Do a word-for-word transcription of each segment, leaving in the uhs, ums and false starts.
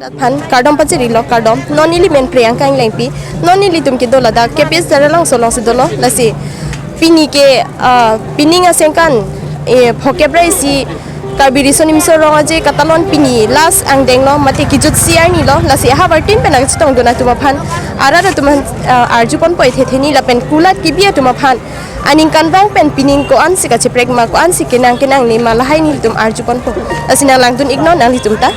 Aphan kardom pajirilo, kardom. Non neli men Priyanka Englengpi. Non nelitum kedo ladak K P S C Taralangso alongsi dolo. Lasi pini ke, ah, pining asengkan, eh, phokep ra isi Karbi Riso Nimso Rong Aje katalon pini last angdenglo, mate kejutsi arnilo. Lasi ahavar tin pen nangchetongdun atum aphan, arat atum aphan, ah, arjuponpo ithe theni lapen kulat kebi atum aphan aningkanvang pen pining ko-ansi kacheprek ma, ko-ansi kenang kenangne ma, lahai nelitum arjuponpo. Lasi nanglangdun iknon nanglitum ta.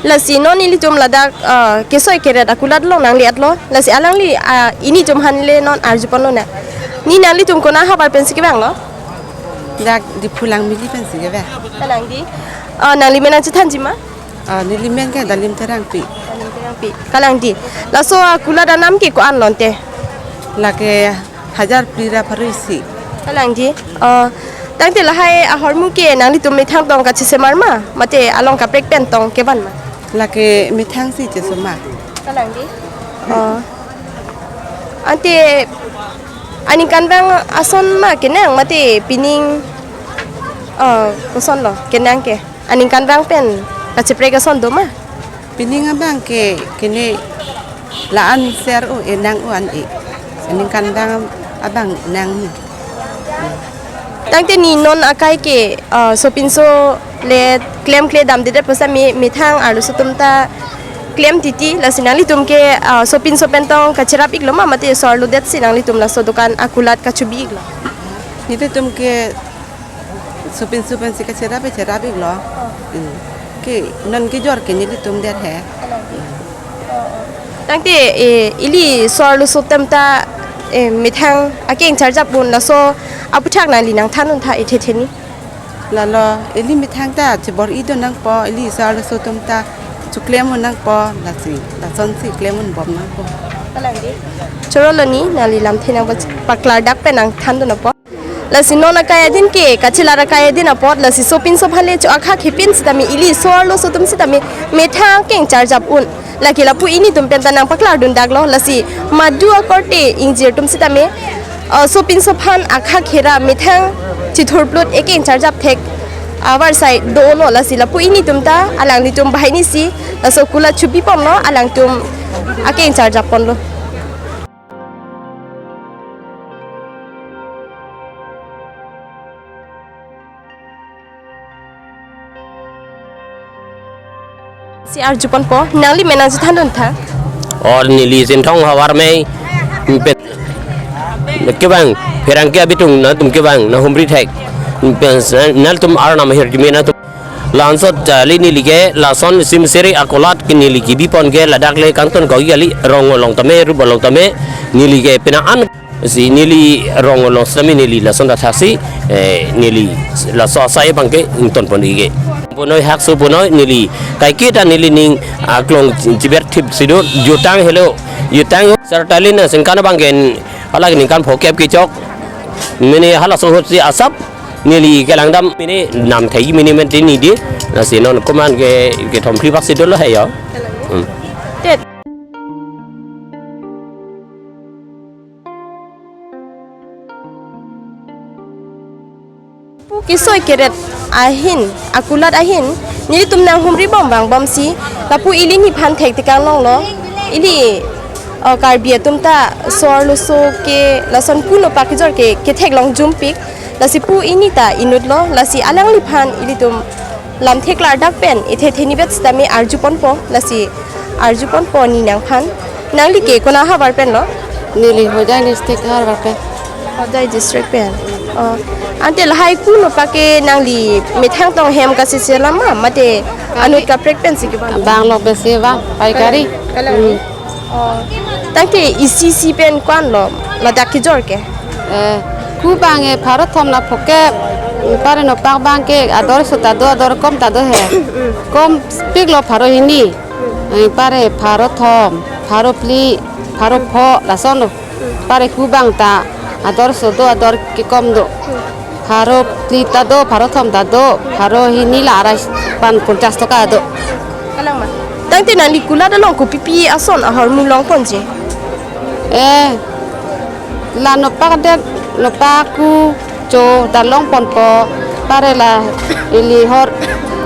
Lasi non nelitum ladak, ah, kesoi keret akulat along nangle-etlo. Lasi alangli, ah, initum aphan le non arjuponlonang. Ne nanglitum konat ahavar pensi kevanglo? Dak Diphu Langmili pensi kevang. Kalang di. Ah, nangli men nangchethanji ma? Ah, neli men ke Dalim Terangpi. Dalim Terangpi. Kalang di. Laso akulat anam ke ko-an lote? Lake hajar phli ra pharo isi. Kalang di. Oh, tangte lahai ahormu ke nanglitum methang tong kachesemar ma, mate along kaprek pen tong kevan ma? Lake methangsi chesemar. Kalang di. Oh. Ante aningkanvang ason ma kenang, mate pining, oh, kosonlo kenang ke? Aningkanvang pen kacheprek ason do ma? Pining abang ke kene la-an ser o, enang o an e. Aningkanvang abang nangji. Tangte ne non akai ke, ah, sopinso le klemkle damdedet pusitame methang arloso atum ta klem titi, lasi nanglitum ke, ah, sopinso pen tong kacherap iklo ma, mate so-arlodetsi nanglitum laso dokan akulat kachebi iklo? Nelitum ke sopinso pensi kacherap, cherap iklo. Hmm. Ke non kejor ke nelitum det he. Tangte, eh, ili so-arloso atum ta, eh, methang akeng charjap un, laso aputhak nangli nangthan un tha ithe theni. Lalo ili methang ta chebor-idun nangpo, ili so-arloso atum ta cheklem un nangpo, lasi lasonsi klem un bom nangpo. Kalang di. Chorolo ne, nangli lamthe nangpaklardak pen nangthandun apot. Lasi non akai adin ke, kachelar akai adin apot, lasi sopinso aphan le cho akhak hepin sitame, ili so-arloso atum sitame methang akeng charjap un. Lake lapu initum pen ta nangpaklardundaklo, lasi madu akorte ingjir atum sitame, ah, sopinso aphan akhak hera methang chithurplut akeng charjap thek avarsai dolo, lasi lapu initum ta alanglitum bahainisi laso kulat chebiponlo, alangtum akeng charjapponlo. Si arjuponpo, nangli men nangchethandun tha. Or neli Sinthong havar mei, pen kevang, Pherangke abitung nangtum kevang, nanghumri thek. Pen nangtum arnam ahirjume nangtum. La-anchot kali neli ke, lason simsiri akulat ke neli kebipon ke ladak le kangton kogi kali, rong along tame, rup along tame, neli ke pina an si neli rong along sitame neli lason ta thaksi, eh, neli laso asai abang ke ingtonpon ike. Punoi haksu punoi neli kaiketa neli ning aklong chiber thip sido jutang helo, jutang sertalin singkan abang ke hala ningkan phokep kechok. Mene halaso ahutsi asap neli kelangdam mene namthai mene menti nidi, lasi non komat ke kethom phli bak si dolo he ya. Hmm. Tet. Pu kesoi keret ahin, akulat ahin, nelitum nanghumri bom vangbomsi, lapu ili nephan thektekang longlo, ili, uh, Karbi atum ta so-arloso ke lason kuno pakjor ke, ketheklong jumpik, lasi pu ini ta inutlo, lasi alangliphan ilitum lamthe klardak pen ithe thenibet sitame arjuponpo, lasi arjuponpo ne nangphan. Nangli ke konat ahavar penlo? Neli Hojai district ahavar pen. Hojai district pen. Oh. Ante lahai kuno pake nangli methang tong hem kachechela ma, mate anut kaprek pensi kevang? Bang lok besi bang, paikari. Kalang. Hmm. Oh. Tangte isi isi pen ko-anlo ladak kejor ke? Eh, ku bang e pharo thom na phokep, pare nopak bang ke ador so ta do, ador kom ta do he. Kompiklo pharo hini. Eh, pare pharo thom, pharo phli, pharo pho, lasonlo. Pare ku bang ta ador so do, ador kekom do. Pharo phli ta do, pharo thom ta do, pharo hini la arai pan ponchas toka do. Kalang ma. Tangte nangli kulat along kopipi ason ahormu longponji? Eh, la nopak det, nopak ku Cho ta longponpo, pare la ili hor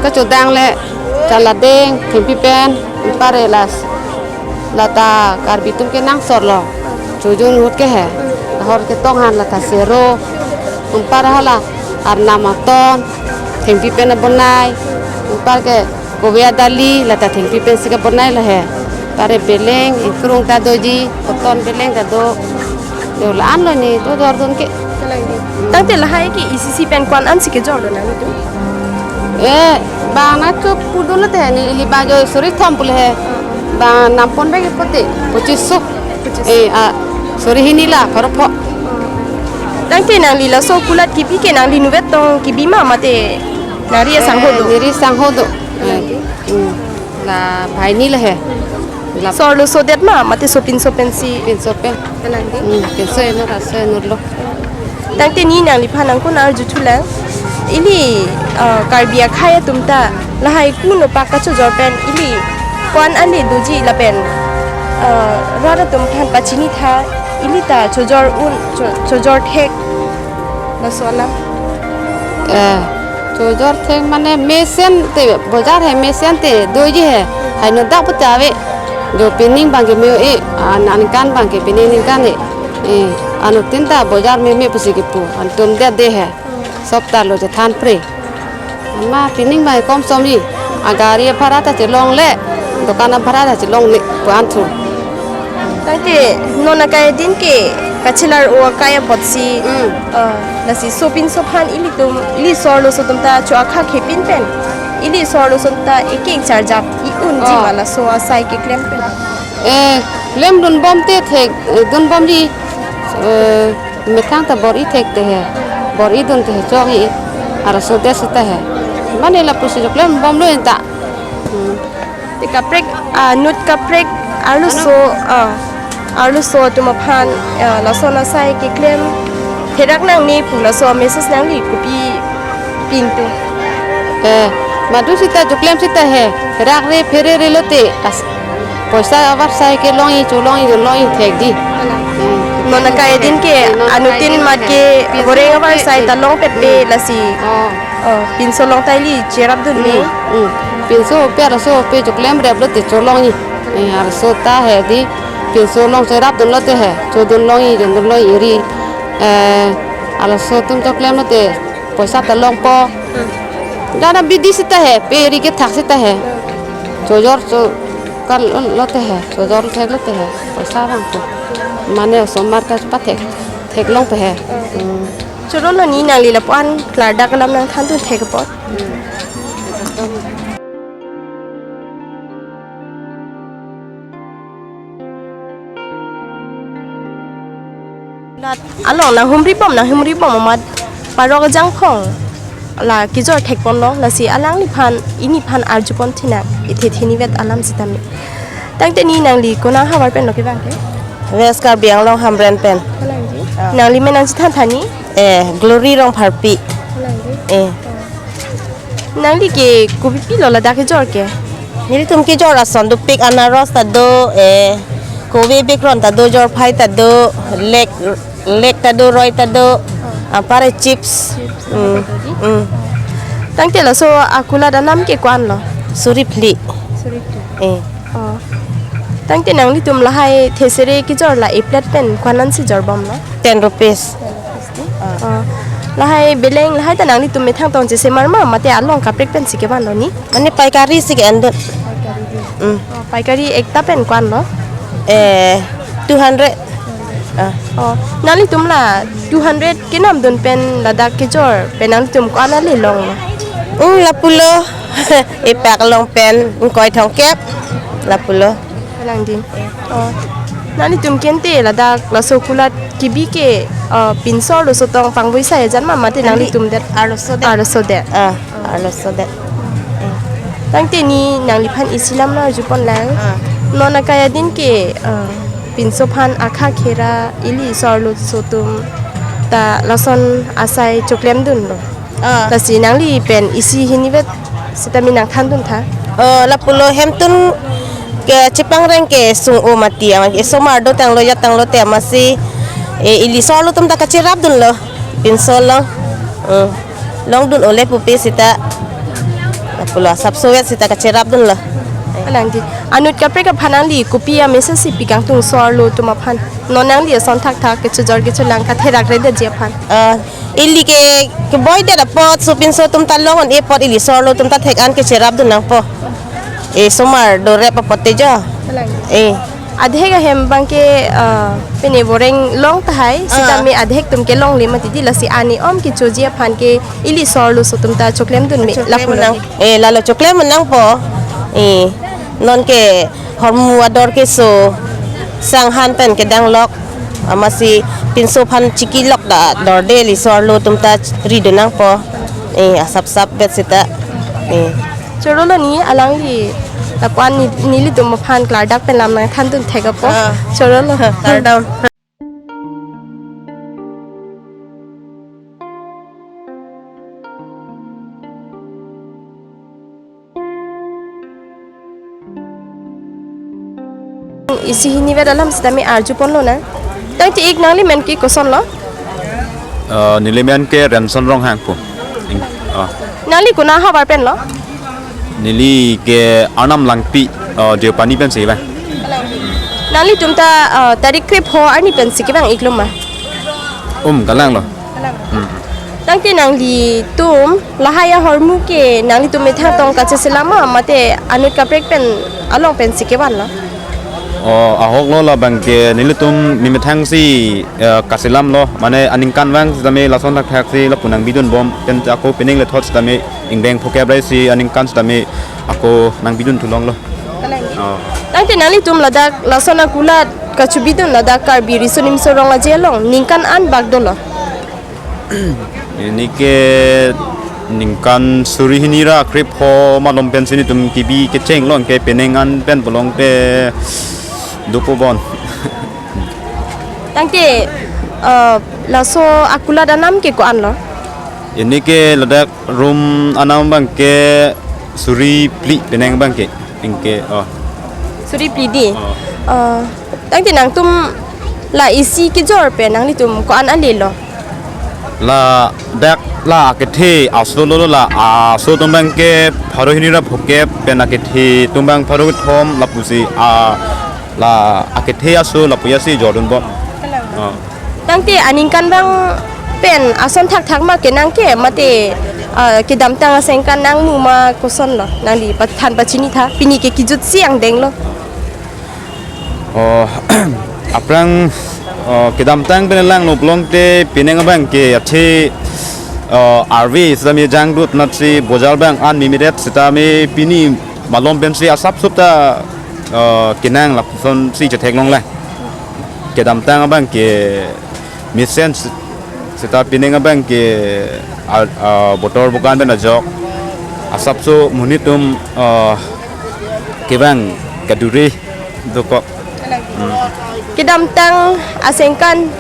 kachodang le, chala deng thengpi pen, pare la, lata Karbi atum ke nangsor lo. Chojun ahut ke he, hor ketong han lata sero, pare hala arnam aton thengpi pen abonai, pare ke kove adali lata thengpi pensi kebonai lo he. Pare beleng, ingkrung ta doji, koton beleng ta do. Do la-an lo ni, do dordun ke. Tangte lahai ke isi isi pen ko-an ansi kejor do nangtum? Eh, bang na chok pudun lo te ni, ili bang jo suri thom pule he. Bang nampon bagi poti, pochis so. Pochis. Eh, ah, suri hini la, pharo pho. Tangte nangli laso kulat kebi ke nangli nuvet tong kebi ma mate nangli asangho do? Eh, neri sangho do. Eh, hmm. La bhai ni le he. La Sorlo sodet ma mate sopinso pensi? Pinso pen. Kalang di. Hmm, pinso enor aso enor lo. Tangte ni nangliphan nangkun arjuthulang. Ili, ah, Karbi akhei atum ta lahai kuno pak kachojor pen ili ko-an ale doji lapen, ah, rat atum aphan pachini tha, ili ta chojor un, cho-, chojor thek. Laso alam. Eh, chojor thek mane mesen te, bojar he mesen te doji he. Haino dak pute ave. Jo pining bang ke me-o-e, an, aningkan bang ke pining ningkan e. Eh, anuttin ta bojar meme pusi kepu, antum det de he. Sop ta lo chethan pre. Ama pining bang kom som ni. Agari bhara ta chelong le, dokan bhara ta chelong le, pu-an thu. Tangte non akai adin ke kachelar o akai apotsi, hmm, ah, lasi sopinso aphan ilitum, ili sorlo so atum ta cho akha khepin pen, ili sorlo so atum ta ekeng charjap i-un ji, oh, ma laso asai keklem pen. Eh, klemdun bom te thek, eh, dun bom ji, eh, methang ta bor-i thek te he, bor-i dun te he, chok-i, arloso det seta he. Mane lapusi jo klem bom lo enta. Hmm. Te kaprek, ah, inut kaprek arloso, ah, arloso atum aphan, ah, lason asai keklem therak nangne pu laso message nangli kopi pintu? Eh, madu seta jo klem seta he, therak re phere re lo te, as, poisa avarsai kelong-i, cholong-i, longji thek di. Kalang. Hmm. Non akai adin ke, eh, non akai anuttin adin mat ke, ke, pinso goreng avarsai ke, ta longpet pe, hmm, lasi. Oh. Oh, pinso along ta ili cherapdun ni. Hmm, hmm. Pinso pe arloso pe jo klem rep lo te cholong ni. Eh, arloso ta he di, pinso along cherapdun lo te he, chodun long-i, jondun long-i ri. Eh, arloso atum jo klem lo te poisa ta longpo. Hmm. Dana bidi seta he, pe ri kethak seta he. Chojor cho kal lo te he, chojor thek lo te he, poisa vangpo. Mane osomar ta pathek, theklong te he. Hmm. Choro lo ni nangli lapu-an klardak alam nangthandun thek apot. Lat along nanghumri bom, nanghumri bom amat parok ajangphong la kejor thekpon lo, lasi alangliphan, iniphan arjupon thinang, ithe thinivet alam sitame. Tangte ni nangli konat havar pen lo kevang ke? West Karbi Anglong Hamren pen. Kalang di. Ah. Nangli men nangchethan tha ni? Eh, Glory Rongpharpi. Kalang di. Eh. Ah. Nangli ke kopipi lo ladak kejor ke? Nelitum kejor ason dopik, anaros ta do, eh, kove bikron ta do, jorphai ta do, lek, lek ta do, roi ta do, ah, pare chips. Chips, hmm, ta do di? Hmm. Tangte laso akulat anam ke ko-an lo? Suri phli. Suri phli. Eh. Oh. Tangte nanglitum lahai thesere kejor la e plate pen ko-an ansi jor bom lo? Ten rupees. Ten rupees di? Ah. Oh. Lahai beleng lahai ta nanglitum methang tong chesemar ma mate along kaprek pensi kevan lo ni? Mane paikari si ke-endun. Paikari di. Hmm. Oh, paikari ekta pen ko-an lo? Eh, two hundred. Ah. Oh, nanglitum la two hundred kenamdun pen ladak kejor pen nanglitum ko-an ale long lo? Hmm, lapulo. Epak along pen ingkoi thomkep. Lapulo. Kalang di. Oh. Nanglitum kente ladak laso kulat kebi ke, oh, pinso arloso tong pangvoi sai ajan ma mate nanglitum det? Arloso det. Arloso det. Ah. Arloso det. Eh. Tangte ni nangliphan isi alam nang arjupon lang. Ah. Non akai adin ke, ah, pinso aphan akha khera ili sorlo so atum ta lason asai choklemdun lo. Ah. Lasi nangli pen isi hinivet sitame nangthandun tha. Oh, lapulo hemtun ke chepangreng ke sung-o mati ama ke somar dotanglo jatanglo te amatsi, eh, ili sorlo atum ta kacherapdun lo. Pinso long. Hmm. Longdun ole pupe seta. Lapulo asapso vet seta kacherapdunlo. Alangli. Anut kaprek aphan nangli kopi amessage si pikangtung so-arlo atum aphan? Non nangli ason thakthak kechojor kecholang katherak redetji aphan. Ah, ili ke keboi det apot, so pinso atum ta long-un-e apot ili so-arlo atum ta thek-an kecherapdun nangpo. Eh, somar dorep apot te jo. Alangli. Eh. Adhek ahem abangke, ah, pine voreng long tahai, ah, sitame adhek atum ke longle mati di, lasi ani om kechoji aphan ke ili so-arlo so atum ta choklemdun me. Choklem lapulo nang, eh, lalo choklem nangpo. Eh, non ke hormu ador keso sanghan pen kedanglok. Amatsi pinso aphan chikilok da dorde ili so-arlo atum ta ridun nangpo. Eh, asapsap vet seta. Eh. Chorolo ni alangli lapu-an ni, nelitum aphan klardak pen lam nangthandun thek apot. Ah. Chorolo. Kardom. Isi hini vet alam sitame arjuponlonang. Tangte ik, nangli men ke kosonlo? Eh, neli men ke Renson Ronghang pu. Ing-, ah. Nangli konat ahavar penlo? Neli ke Arnam Langpi, eh, Deopani pensi vang. Nanglitum ta, eh, tarik krepho arni pensi kevang iklo ma? Um, kalanglo. Hmm. Tangte nanglitum lahai ahormu ke nanglitum methang tong kacheselam ma, mate anut kaprek pen along pensi kevanlo? Oh, ahoklo, labang ke nelitum mimethang si, eh, kaselamlo, mane aningkanvang sitame lason thakthak si lapu nangbidunbom, pen ako pining lethot sitame ingdeng phokep rai si aningkan sitame ako nangbidun thulonglo. Kalang. Oh. Tangte nanglitum ladak lason akulat kachobidun ladak Karbi Riso Nimso Rong Aje along ningkan an bak dolo? Ini ke ningkan suri hini ra krepho malom pensi nelitum kebi kecheng long ke, pining an pen pulote dopo bon. Tangte, eh, laso akulat anam ke ko-anlo? Ini ke ladak room anam abang ke suri phli, pining abang ke. Ingke, oh. Suri phli di. Oh. Eh, tangte nangtum la isi kejor pen nanglitum ko-an alelo? Ladak la akethe aso lolo, la aso atum abang ke pharo hini ra phokep pen akethe atum abang pharo kethom lapusi, ah, la akethe aso lapu ya si jordunbom. Kalang. Oh. Tangte aningkanvang pen ason thakthak ma kenang ke, mate, ah, kedamtang asengkan nangmu ma, kosonlo? Nangli pathan pachini tha, pini ke kejutsi angdenglo. Oh, aphrang, oh, kedamtang pen langlo pulote pining abang ke athe, oh, arve sitame jangdut natsi bojar abang an mimiret sitame pini malom pensi asapsap ta, oh, kenang lapusonsi chetheklonglang. Kedamtang abang ke mesen se-, seta pining abang ke, ah, ah, botor bokan pen ajok asapso monit atum, ah, kevang kadure dokok. Hmm. Kedamtang asengkan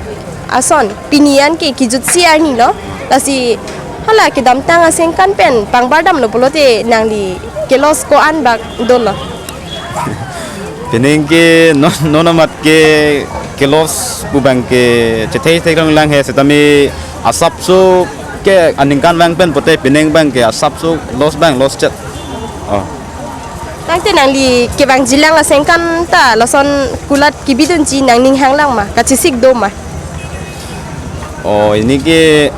ason pini an ke kejutsi arnilo, lasi hala kedamtang asengkan pen pangbardamlo pulote nangli ke-loss ko-an bak dolo? Pining ke non, non amat ke, ke-loss pu abang ke chethei theklonglang he, sitame asapso ke aningkanvang pen pote pining abang ke asapso loss abang loss chet. Oh. Tangte nangli kevangjilang asengkan ta lason kulat kebidunji nangning hanglang ma, kachesik do ma? Oh, ini ke,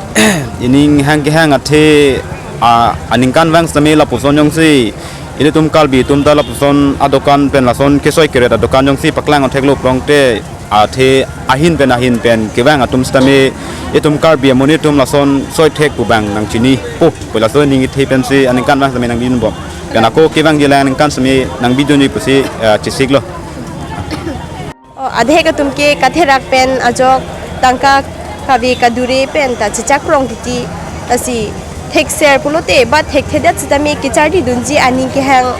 ining hang kehang athe, ah, aningkanvang sitame lapuson jongsi ilitum Karbi atum ta lapuson adokan pen lason kesoi keret adokan jongsi paklang theklo pulote, athe ahin pen ahin pen kevang atum sitame itum Karbi amonit atum lason soi thek pu abang nangchinipo pu laso ning ithe pensi aningkanvang sitame nangbidunbom. Pen ako kevangjilang aningkan sitame nangbidunji pusi, eh, chesiklo. Oh, adhek atum ke katherak pen ajok tangka kave kadure pen ta chechak krong titi, lasi thekser pulote ba thekthedet sitame kecharlidunji aning kehang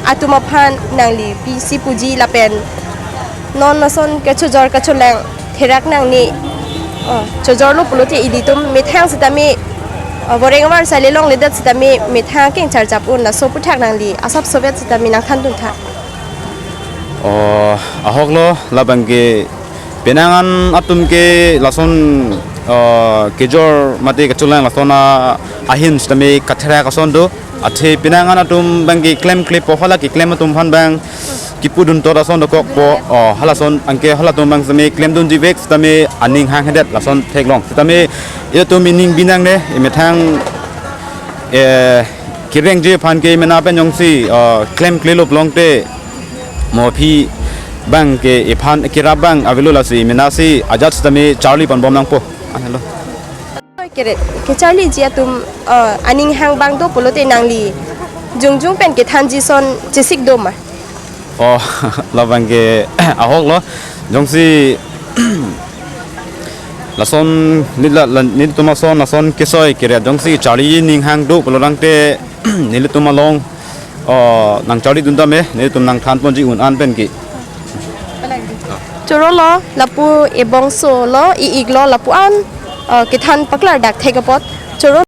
atum aphan nangli pisi puji lapen non lason kechojor kacholang therak nangne, oh, chojorlo pulote ilitum methang sitame, oh, voreng avar sai le longledet sitame methang keng charjap un, laso aphuthak nangli asapso vet sitame nangthandun tha. Oh, ahoklo, labang ke penang an atum ke lason uh, kejor mate kachelang lason a ahin sitame katherak ason do. Athe penang an atum abang keklem klepo, hala keklem atum aphan abang kipudun tot ason dokokpo. Oh, halason anke halatum abang sitame klemdunji vek sitame aning hanghedet lason theklong. Sitame ilitum ining binang ne, imethang, eh, kerengji aphan ke mena pen jongsi, uh, klem klelo pulote mo aphi abang ke iphan kerap abang avelo, lasi mena si ajat sitame charli ponbom nangpo. Anlo. Kere, kecharliji atum, uh, aning hang abang do pulote nangli jongjong pen kethanji ason chesik do ma? Oh, labang ke ahok lo. Jongsi lason nila, la, nelitum ason, lason kesoi kere jongsi charli ning hang do pulotangte nelitum along, oh, nangcharlidun tame, nelitum nangthan ponji un an pen ke. Choro lo, lapu ebongso lo, i-ik lo, lapu an, uh, kethan paklardak thek apot. Choro.